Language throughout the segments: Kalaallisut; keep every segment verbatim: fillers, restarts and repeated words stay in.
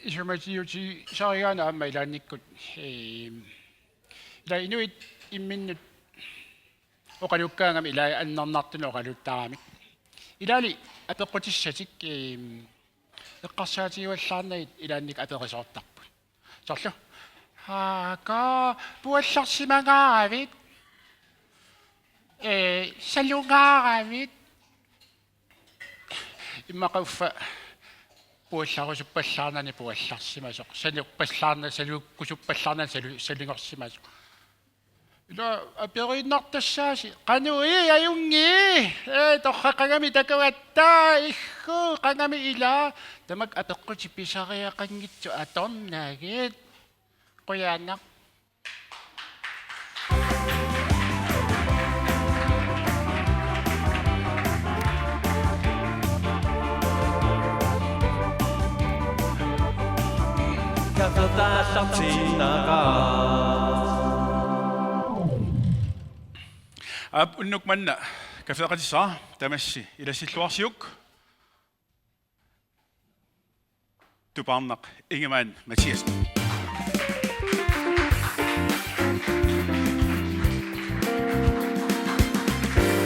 isumatiutisarigaanni aamma ilaannikkut, eem, ila inuit imminnut oqalukkaangamik ila annernartunut oqaluttaaramik. Ilaali apeqqutissatik, eem, eqqarsaatigivallaarnagit ilaannikkut aperisoortarput. Soorlu: Aaka, puallarsimangaaravit? Ee, salungaaravit? Immaqa uffa puallarusuppallaarnani puallarsimasoq, saluppallaarna-, salukkusuppallaarnani salu-, salungersimasoq. Ila aperiinnartassaasi: Qanoq ii, ajunngi? Ee, torrak qangami takugatta, iggu, qangami ila? Tamakku apeqqutit pisariaqanngitsut atornagit. Qujanaq. Aap, unnuk manna kafeeqatissara tamassi ilassilluarsiuk. Tupaarnaq Ingemann Mathiassen.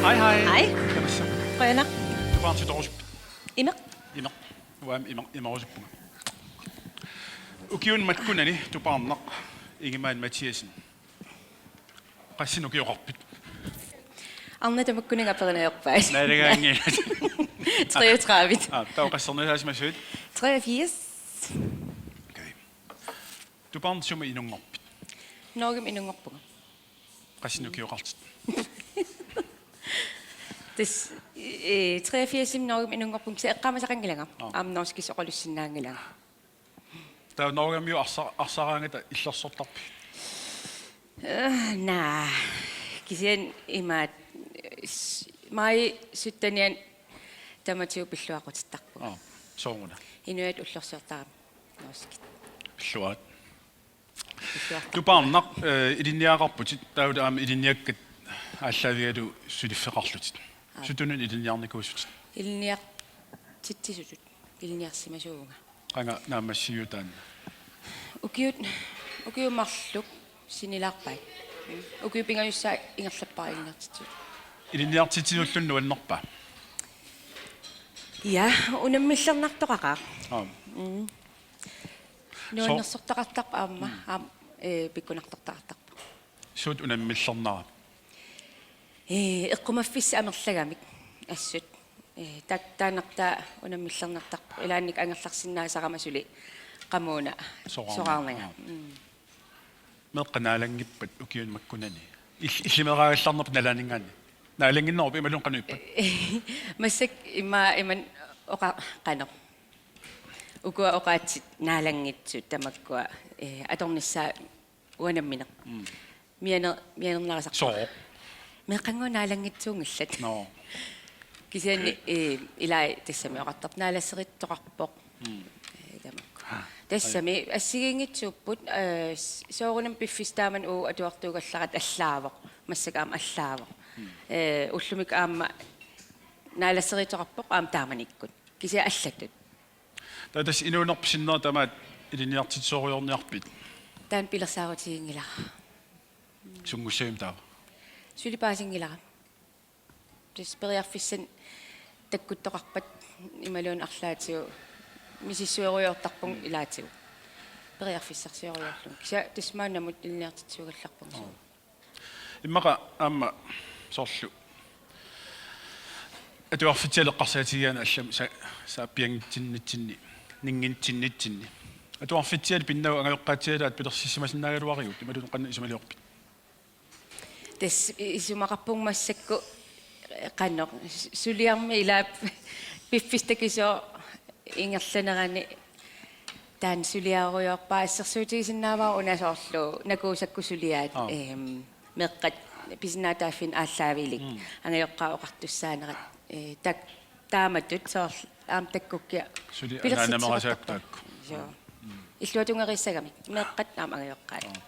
Hej, hej. Hej. Tamassi. Qujanaq. Tupaarnaq sitorusuppat? Imeq. Imeq. Uanga imeq, imerusuppunga. Ukiuni makkunani Tupaarnaq Ingemann Mathiassen, qassinik ukioqarpit? Arnat tamakkununnga aperineq ajorpaat. Naalagaanngilaq. Treogtredive. Aa, taava qassinut saasimassuit? Treogfirs. Okay. Tupaarnaq sumi inunngorpit? Norgemi inunngorpunga. Qassinik ukioqarpit? Tassa, ee, treogfirsimi Norgemi inunngorpunga, kisianni eqqaamasaqanngilanga. Aa. Aamma norskisut oqalussinnaanngilanga. Taava Norgemiut arsa-, arsaraangata illersortarpit? Eh, naa. Kisianni imaattoq, s-, maj syttenianni tamatigut pilluaqqutittarpunga. Aa, sooruna? Inuiattut ullorsiortaramik norskit. Pilluaat. Pilluaat. Tupaarnaq, eh, ilinniagaqarputit, taavalu aamma ilinniakkat aallaavigalugu suliffeqarlutit. Aa. Sutunut ilinniarnikuusutit? Ilinniartitsisutut ilinniarsimasuuvunga. Qanga naammassiviuk taanna? Ukiut, ukiut marluk sinilaarpaat. Mm. Ukiut pingajussaat ingerlappara ilinniartitsisutut. Ilinniartitsisulluni nuannerpa? Ja, unammillernartoqaqaaq. Aap. Mm. So- Nuannersortaqartarpoq aamma, mm, aamma, ee, pikkunartortaqartarpoq. Suut unammillernera? Ee, eqqumaffissat amerlagamik assut. Ee, ta-, taannartaa unammillernartarpoq. Ilaanni angerlarsinnaasarama suli qamuuna soraarnanga. Soraarnanga. Aa. Mm. Meeqqat naalanngippat ukiuni makkunani? Il-, illimeriaagallarnerpit nalaaninngaanniit? Naalannginneruppit imaluunniit qanoq ippat? Massakkut ima-, imannak oqa-, qanoq. Ukua oqaatsit naalanngitsut tamakkua, ee, atornissaat uanga nammineq. Mm. Mianer-, mianernarisarpara. Sooq? Meeqqannguaq naalanngitsuunngillat. Nå. Kisianni, ee, ilai tassami oqartarpoq naalasseriittoqarpoq. Mm. Ee, tamakku. Ha. Tassami assigiinngitsuupput, ee, s-, soorunami piffissaq taamani uagut atuartuugallarat allaavoq. Massakkut aamma allaavoq. Mm. Ee, ullumikkut aamma naalasseriittoqarpoq aamma taamanikkut. Kisianni allatut. Taava tassa inuunerpit sinnera tamaat ilinniartitsisorujoorniarpit? Taanna pilersaarutiginngilara. Sunngussavimmik taava? Suli paasinngilara. Tassa periarfissanik takkuttoqarpat imaluunniit arlaatigut misissuerujoortarpunga, mm, ilaatigut. Periarfissarsiorujoorlunga. Kisianni tassa maannamut ilinniartitsisuugallarpunga. Oo. Immaqa aamma soorlu atuarfitsiallu eqqarsaatigigaanni allamik sa-, saappianngitsinnitsinni, ninnginnitsinnitsinni. Atuarfitsiallu pinnagu angajoqqaatsialaat pilersissimasinnaagaluarigut, imaluunniit qanoq isumaliorpit? Tassa i-, isumaqarpunga massakkut, eh, qanoq, s-, suliarmi ilaat piffissaq takisooq ingerlanerani taanna suliarujoorpara, assersuutigisinnaavara una soorlu Nakuusakkut suliaat, aap, ehm, meeqqat pisinnaatitaaffiit aallaavilik, mm, angajoqqaat oqartussaanerat, eh, tak-, taamatut soorlu aamma takkukkiaq suli pilersitseqartarput. Anaanamerasaakkaakku. Joo. Mm. Illuatungeriissagamik. Meeqqat aamma angajoqqaat. Aap.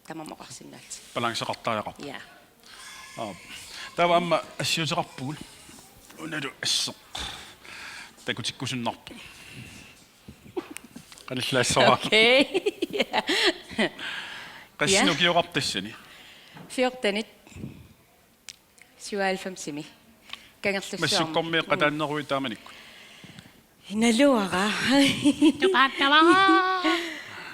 Tamarmik oqarsinnaallutik. Balanceqartariaqarpoq. Ja. Aap. Taava aamma assiuteqarpugut. Unalu asseq takutikkusunnarpoq. Qanillaassavara. Okay. Qassinik ukioqarpa tassani? Fjortenit. Syvoghalvfemsimi. Kangerlussuarmi. Massukkormiit qataanneruit taamanikkut? Naluara. Tuqaattavara.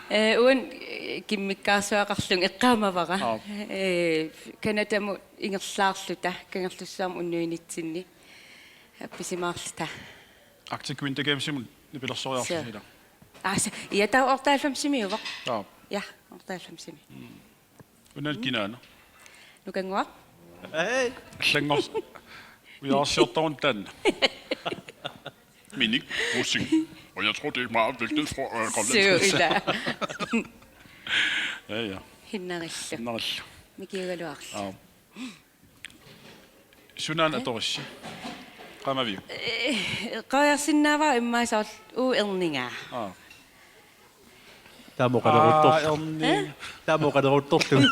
Eh, uan, eh, kimmikkaarsuaqarlunga eqqaamavara. Aap. Eh, Canadamut ingerlaarluta, Kangerlussuarmi unnuinitsinni. Appisimaarluta. Arctic Winter Gamesimut nipilersoriarlusi ilaa? Aa, se-, ja, taava otteoghalvfemsimiuvoq. Aap. Ja, otteoghalvfemsimi. Una kinaana? Nukannguaq. Hey. Allanngor-, ujaarsiortarun taanna. Minik Rosing. Og jeg tror, det er meget vigtigt for, øh, Grønland. Suu, ilaa. Ja, ja. Hinnarillu. Hinnarillu. Mikiugaluarlu. Aap. Sunaana atorissi? Qaamaviuk? Eh, qajarsinnaavara immaqa soorlu uu erningaa. Aa. Taama oqaleruttorlu. Aa, erni. Eh? Taama oqaleruttorlu.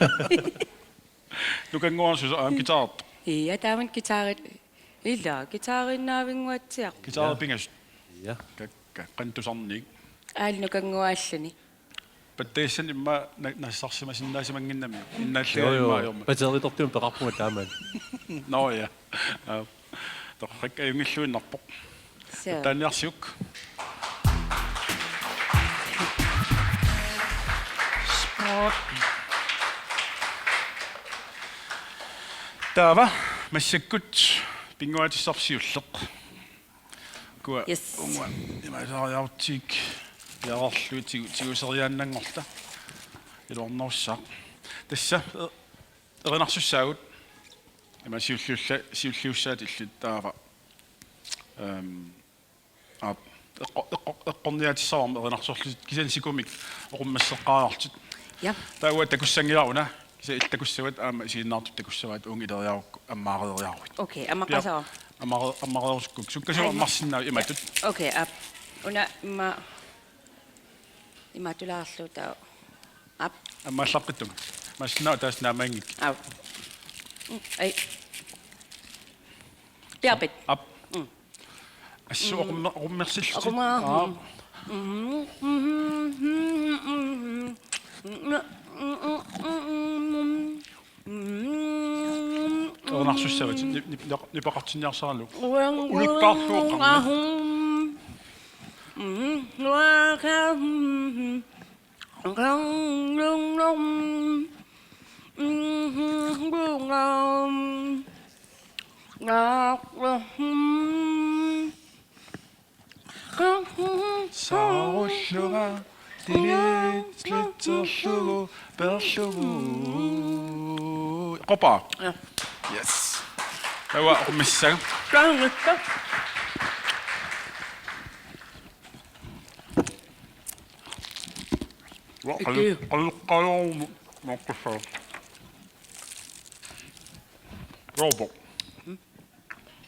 Nukannguaq susu aamma guitarertoq. Ja, taamani guitarit. Ilaa, guitarinnaavinnguatsiaq. Guitarit pingasut. Ja. Kakka, qantusarniik. Aali nukannguaalluni. Pattaassanik immaqa na-, nassarsimasinnaasimanngimmat. Innaallaat. Joo, joo. Immaqa ajormat. Batteritortuumik peqarpunga taamaat. Nå ja. Aa. Torrak ajunngilluinnarpoq. Suu. Pattaaniarsiuk. Sport. Taava massakkut pinnguaatissarsiulleq. Kua. Yes. Uunga imaaliariarutsigit piareerlugit tigu-, tiguseriaannanngorta. Iluarnerussaaq. Tassa, eh, erinarsussaagut. Ima siulliussa-, siulliussaat illit taava. Ehm, aap, eqqo-, eqqo-, eqqorniaatissavara erinarsorlutit kisianni sikumik oqummasseqqaariarlutit. Ja. Taava takussanngilara una. Kisianni illit takussavat aamma isiginnaartut takussavaat uunga ileriarukku ammaareeriaruit. Okay, ammaqaasara. Pia-, ammare-, ammaareerusukkukku. Sukkasuumik. Ai. Ammarsinnaavat imatut. Okay, aap. Una immaqa imaatulaarlugu taava. Aap. Ammaallaqqittunga. Massinnaavoq taas naamaanngik. Aap. Mm, ai. Piarpit. Aap. Mm. Assut oqummer-, oqummersillutit. Oqummer-, aap. Erinarsussavat, nip-, nip-, nipeqartinniarsaralugu. Ulikkaarlugu oqarmat. Saarullunga, tiliit slitserlugu, perlugu. Qopa. Ja. Yes. Taava oqummissaanga. Taanna. Wa, qali-, qali-, qali-, Robo.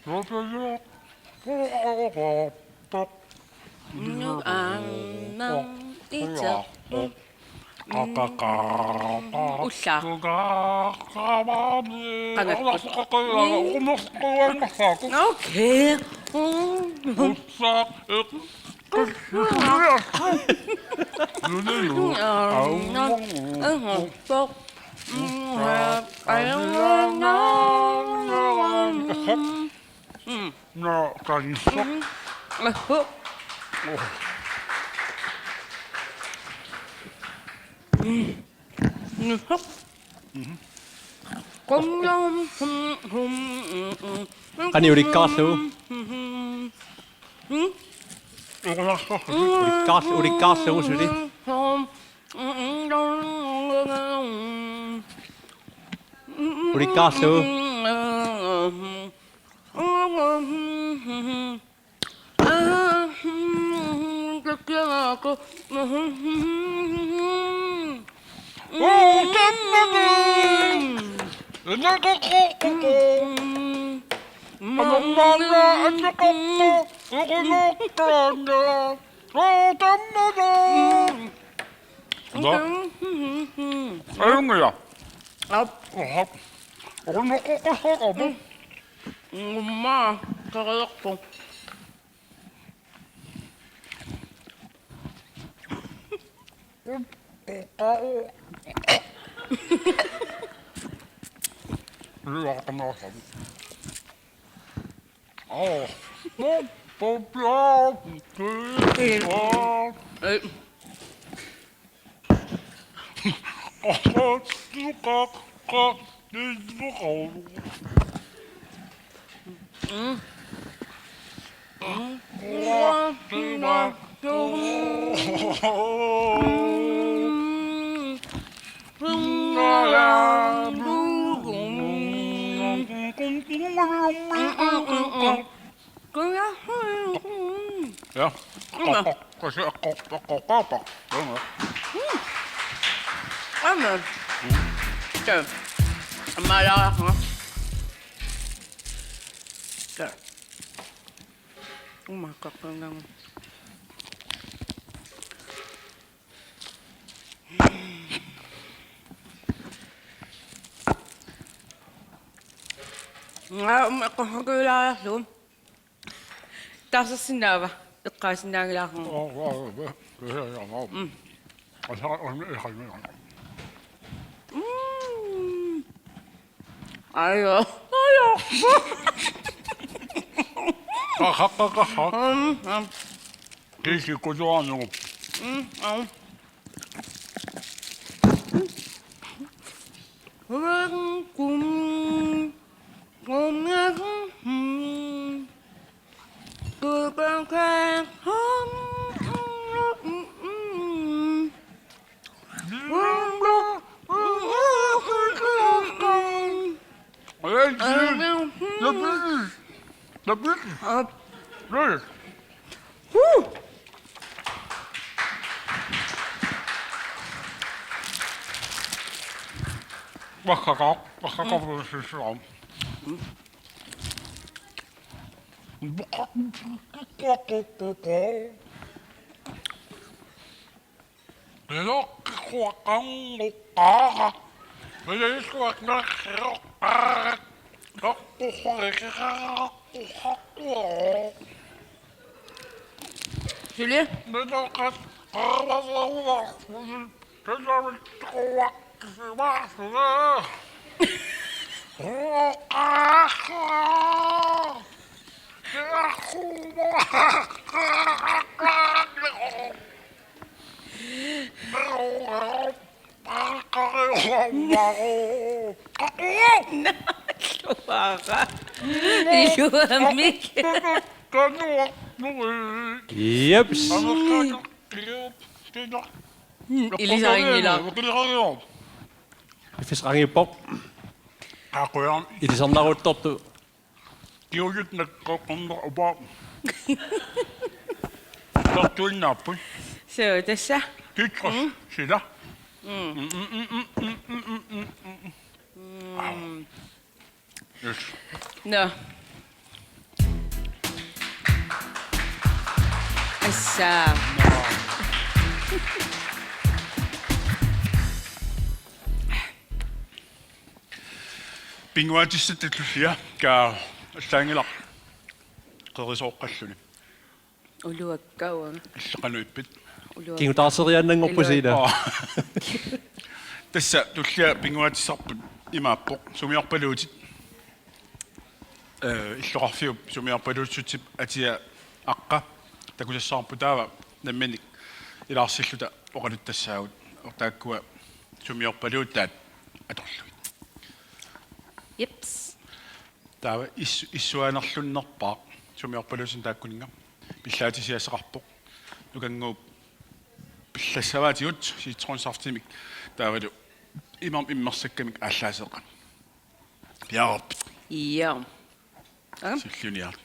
Ullaaq. Qangattu. Okay. Qani ulikkaarlugu? Ulikkaarl-, ulikkaarlugu suli. Ulikkaarlugu. Nå. Ajunngilaq. Aap. Oho. Oqunneqquqqissaaq apu. Ummaa, qereerpoq. Ja. Aamma. Aamma. Tää. Aamma. Tää. Umaakkaqqaannarma. Nga, um, eqqorsakuulaariarlugu. Taarsersinnaava? Eqqaasinnaanngilaarlugu. Mm. Mm. Ajo. Ajo. Qaqaqqaqaqqaq. Mm, mm. Kiisi kutuarnugu. Mm, au. Wakkaqaq, wakkaqaq. Suli? Iluamik. Jeps. Mm, ilisarinngilaat. Ilisarinngilaat. Ilisarnaruuttortoq. Kiujut nakkoqqunnerupa. Tortuinnaapput. Suu, tassa. Titros, mm, sila. Mm. Mm, mm, mm. Mm. Yes. Nå. Assa. Nå. Pinnguaatissatta tullia, kaa, allaanngilaq qerisooqqalluni. Uluakka uanga. Illit qanoq ippit? Uluakka. Kingutaarseriaannanngorpusi ila. Uluakka. Aa. Tassa tullia pinnguaatissarput imaappoq: sumiorpaluutit. Ee, illoqarfiup sumiorpaluutissutip atia aqqa takusassavarput, taava nammineq ilaarsilluta oqaluttassaagut, taakkua sumiorpaluutaat atorlugit. Jeps. Taava is-, issuaanerlunnerpaaq sumiorpaluutinut taakkuninnga. Pillaatisiassaqarpoq. Nukannguup pillassavaatigut citronsaftiminik taavalu imermik immersakkamik aallaaseeqqamik. Piareerpit? Ja. Aa. Silliuniarlugu.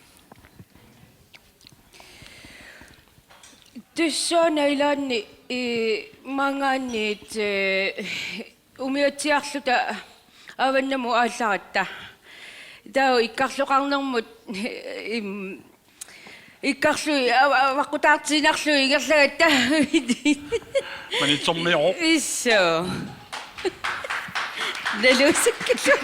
Tassa una ilaanni, ee, maanngaanniit, ee, umiatsiarluta avannamut aallaratta. Taava ikkarloqarnermut, im, ikkarlugit, a-, a-, avaqqutaartiinnarlugit ingerlagatta. Manitsormioruk. Isso. Naluusakkalu.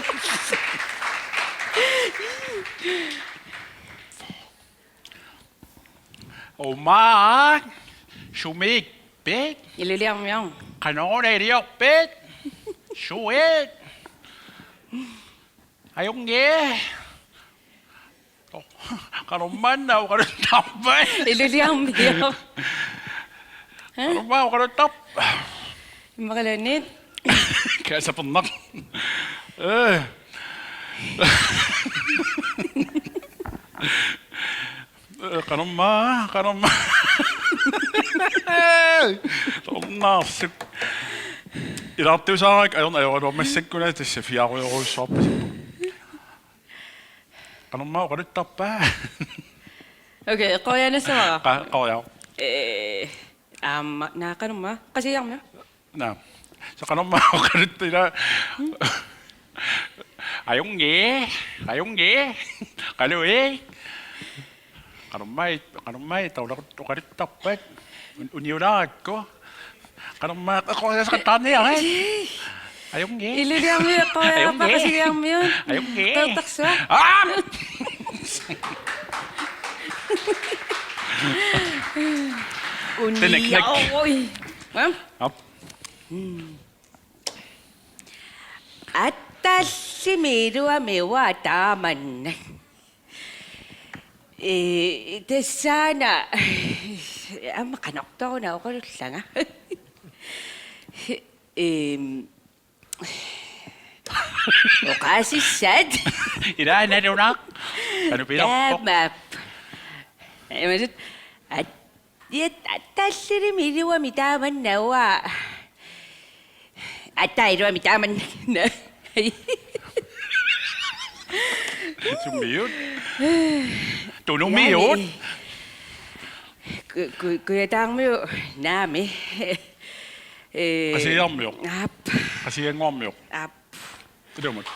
Uma, sumik. Pit? Ilulissarmioq. Qanoruna iliorpit? Suit? Ajunngii. Qanormaanna oqaluttarpat? Ilulissarmioq. Qanormaa oqaluttarp? Immaqaluunniit. Kaasapernaq. Ee. Ee, qanormaa, qanormaa. Tornarsuk. Ilaartuusaaraq ajorn-, ajoraluarmassakkuna tassa fiaarujorujussuarpasi. Qanormaa oqaluttarpaa? Okay, eqqoriaannassavara. Qa-, eqqoriaa. Ee, aamma, naa, qanormaa. Qasigiarmioq. Naa. Soorlu qanormaa oqaluttara. Ajunngii, ajunngii. Qalui. Qanormaa, qanormaa oqalut-, oqaluttarpat? Un-, uniulaarakku. Qanormaa eqqoriassaqattaarniarit? Ajunngii. Ilulissarmioq eqqoriarpa? Ajunngii. Qasigiarmiut? Ajunngii. Qeertarsuaq. Aa! Tanak, tanak. Uniaui. Hva? Aap. Attallimmi iluamik uanga taamannak. Ee, tassaana, aamma qanortoruna oqalullanga. Eem, oqaasissat. Ilaa nalunaq. Qanoq pilerpoq? Taamaappoq. Imatut, at-, Ja, ta-, tallilimmi iluamik taamannak uanga. Ataa iluamik taamannak. Summiut? Tunumiut? Naamik. Ku-, ku-, Kujataarmiut naamik. Ee, Qasigiarmiut? Aap. Qasigiannguarmiut? Aap. Iluamik.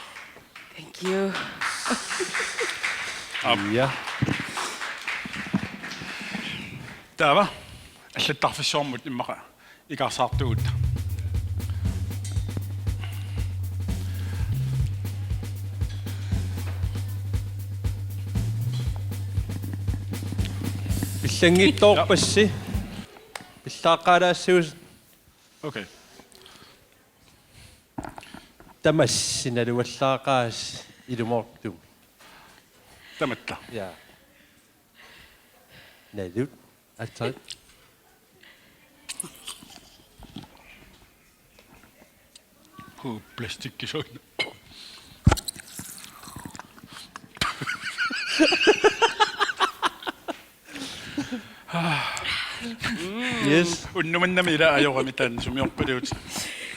Thank you. Aap. Ja. Taava allattarfissuarmut immaqa ikaarsaartugut. Pillanngitsoorpassi. Pillaaqqaalaassagussi. Okay. Tamassi naluallaaqaasi ilumoortumik. Tamatta. Ja. Nalut. Atsat. Ku plastikkisuun. Yes. Unnumannami ila ajorami taanna sumiorpaluk.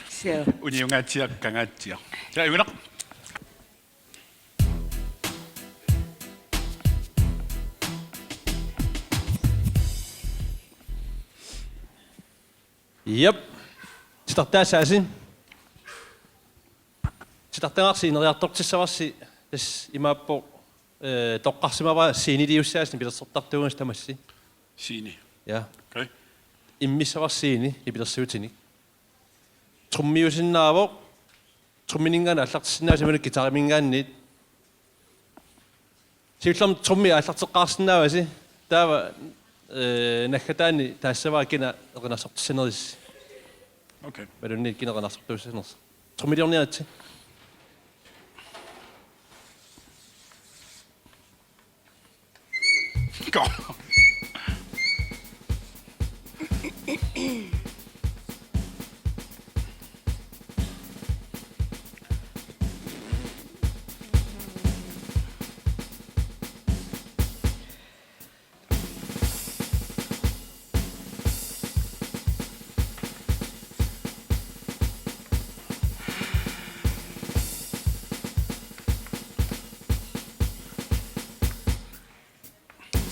Suu. Uniungaatsiaq kangaatsiaq. Ja, ivinaq. Yep. Titartaassaasi. Titartagarsi ineriartortissavarsi tassa imaappoq, eh, toqqarsimavara sceniliussaasi nipilersortartuugussi tamassi. Scene. Ja. Okay. Immissavarsi scene nipilersuutinik. Trummiusinnaavoq. Trummininngaanniit aallartissinnaavasi imaluunniit guitariminngaanniit. Siullermik trummi aallarteqqaarsinnaavasi. Taava, eh, naggataani taassavara kina erinarsortissanerisi. Okay. Imaluunniit kina erinarsortuussanersoq. Trummiliorniaritsi.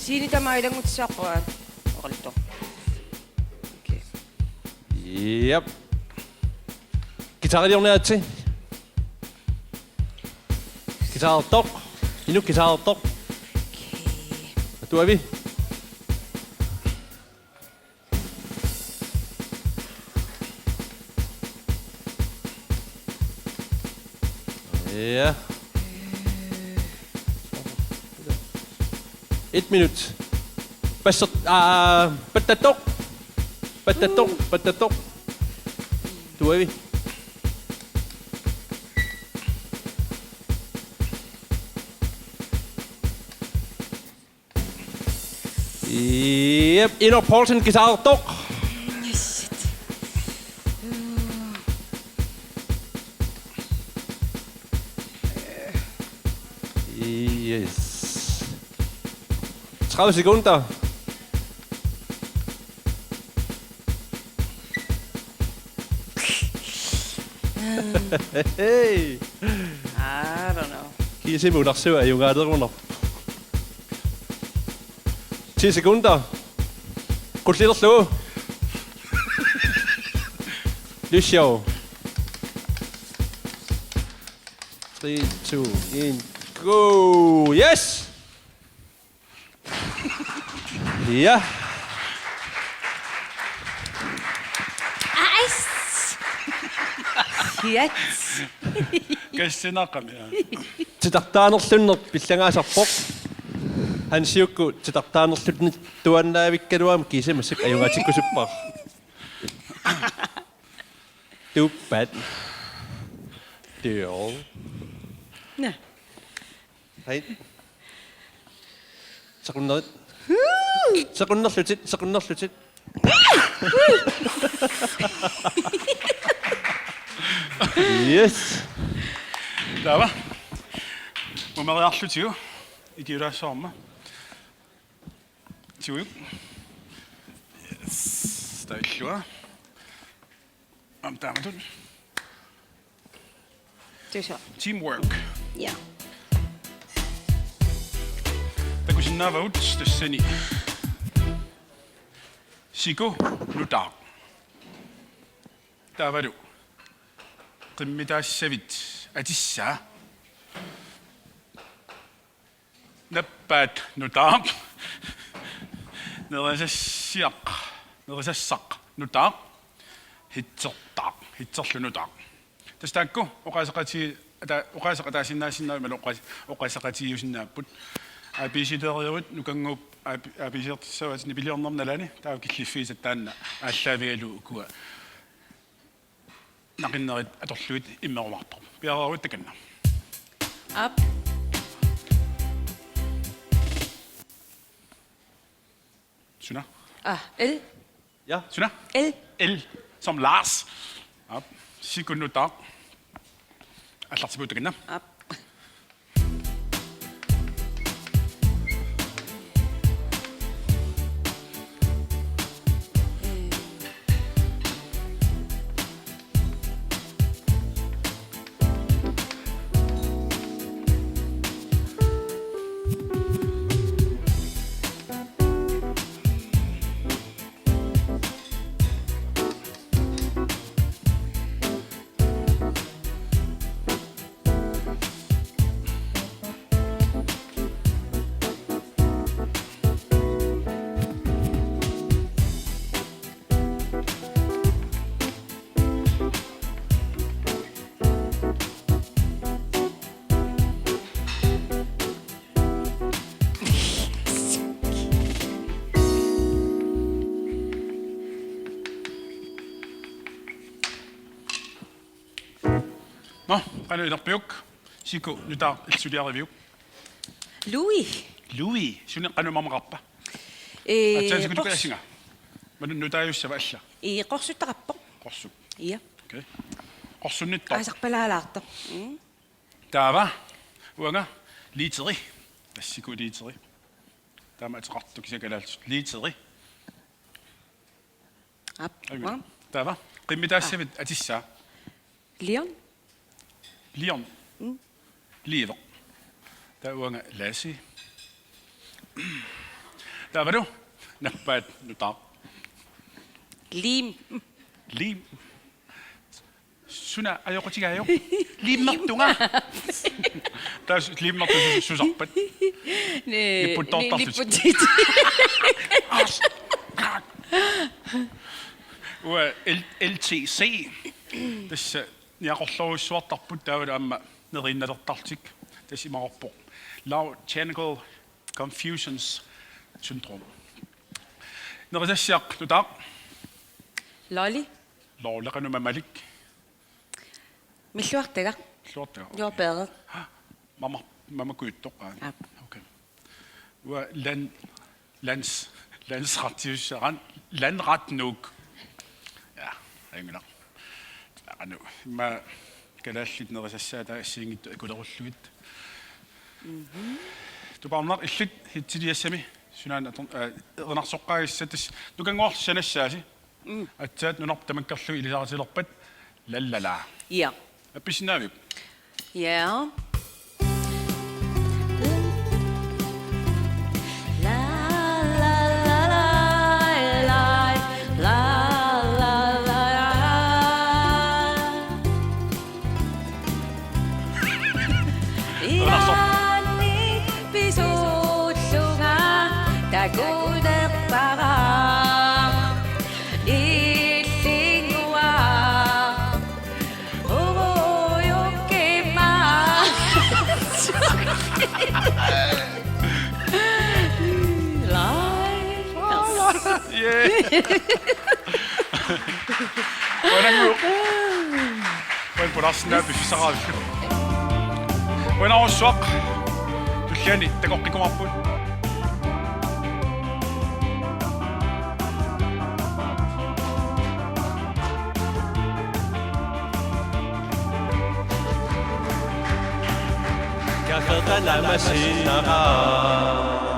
Scene tamaat ilanngutissavarput oqaluttoq. Okay. Yep. Guitariliorniaritsi. Guitarertoq. Inuk guitarertoq. Okay. Atuavi. Ja. Et minut. Basser-, aa, pattattoq. Pattattoq, pattattoq. Tuavi. Jep, Inor Poulsen, guitartoq. Yes. Tredive sekunder. Hey. I don't know. Kiisimi unarsua ajugaalerunarpoq. Ti sekunder. Qullilerlugu. Lysshow. Three, two, one, go. Yes! Ja. Ais. Yes. Kassinaqami, ja. Titartaanerlunneq pillagaasarpoq. Hansiukku titartaanerlunneq tuannaavikkaluam kiisami massakkut ajugaatikkusuppara. Tuuppat. Tuo. Naa. Hej. Sekunderit. Sekunderlutit, sekunderlutit. Yes. Taava. Mumeriarlutigu. Ikiulaassuarma. Tiujuk. Yes. Taava illua. Aamma taamatut. Tusa. Teamwork. Ja. Takusinnaavagut tassani. Siku nutaaq. Taavalu. Qimmitaassavit atissaa. Nappaat nutaaq. Nerisassiaq. Nerisassaq nutaaq. Hitsertaaq. Hitserlu nutaaq. Tassa taakku oqaaseqati-, ata-, oqaaseqataasinnaasinnaapput imaluunniit oqaas-, oqaaseqatigiusinnaapput. A B C-leeruit Nukannguup A B-, A B C-ertissavaat nipiliornerma nalaani taava killiffigisat taanna aallaavigalugu ukua naqinnerit atorlugit immerumaartoq. Piareeruit takanna. Aap. Suna? Ah, L. Ja. Suna? L. L. Som Lars. Aap. Siku nutaaq. Aallartippugut takanna. Aap. Nå, qanoq ilerpiuk? Siku nutaaq illit suliariviuk? Louis. Louis, suna qanoq mamaqarpa? Ee, aatsaat sikutuka qors-, asinga. Manna nutaajussava alla? Ee, qorsuttaqarpoq. Qorsuk. Ja. Okay. Qorsunnittoq. Aasarpalaalaartoq. Mm. Taava, uanga, literi. Tassa siku literi. Taama ateqartoq kisianni kalaallisut. Literi. Aap. Aimmi. Uanga. Taava, qimmitaassavit atissaa. Leon. Leon. Mm. Liiveq. Taava uanga Lasse. Taavalu, nappaat nutaaq. Lim. Lim. Suna ajoqutigaajuk? Limmertunga. Tassa limmertut susarpat. Ne, nipputtoortarlutik. Nipputtoortarlutik. As. Uanga L-, L T C. Tassa niaqorlorujussuartarput taavalu aamma neriinnalertarlutik. Tassa imaqarpoq Low Genital Confusions Syndrome. Nerisassiaq nutaaq. Lolly. Lolly, qanoq mamalik? Milluartagaq. Milluartagaq. Jordbær. Mama, mama kujuttoq. Aap. Okay. Uanga land-, lands-, landsretsissussaaran, landsret nok. Ja, angular. Anu, ma kalaallit nerisassaat assigiinngitsut akulerullugit. Mhm. Tupaarnaq, illit hitsiliassami sunaana ator-, aa, erinarsoqqaagassat, tassa nukanngorsi sanassaasi. Mm. Aatsaat nunarput tamakkerlugu ilisaritilerpat Lallala. Ja. Appissinnaaviuk? Ja. Ilaanni pisuullunga takulerpara. Illinguaq urujukkimma. Lai. Yeah. Qujanaq. Qujan pulaarsinnaapput, piffissaqarallu. Qujanarsuaq. Tulliani takoqqikkumaarpugut. Kaffertaaq naammassinnaavat.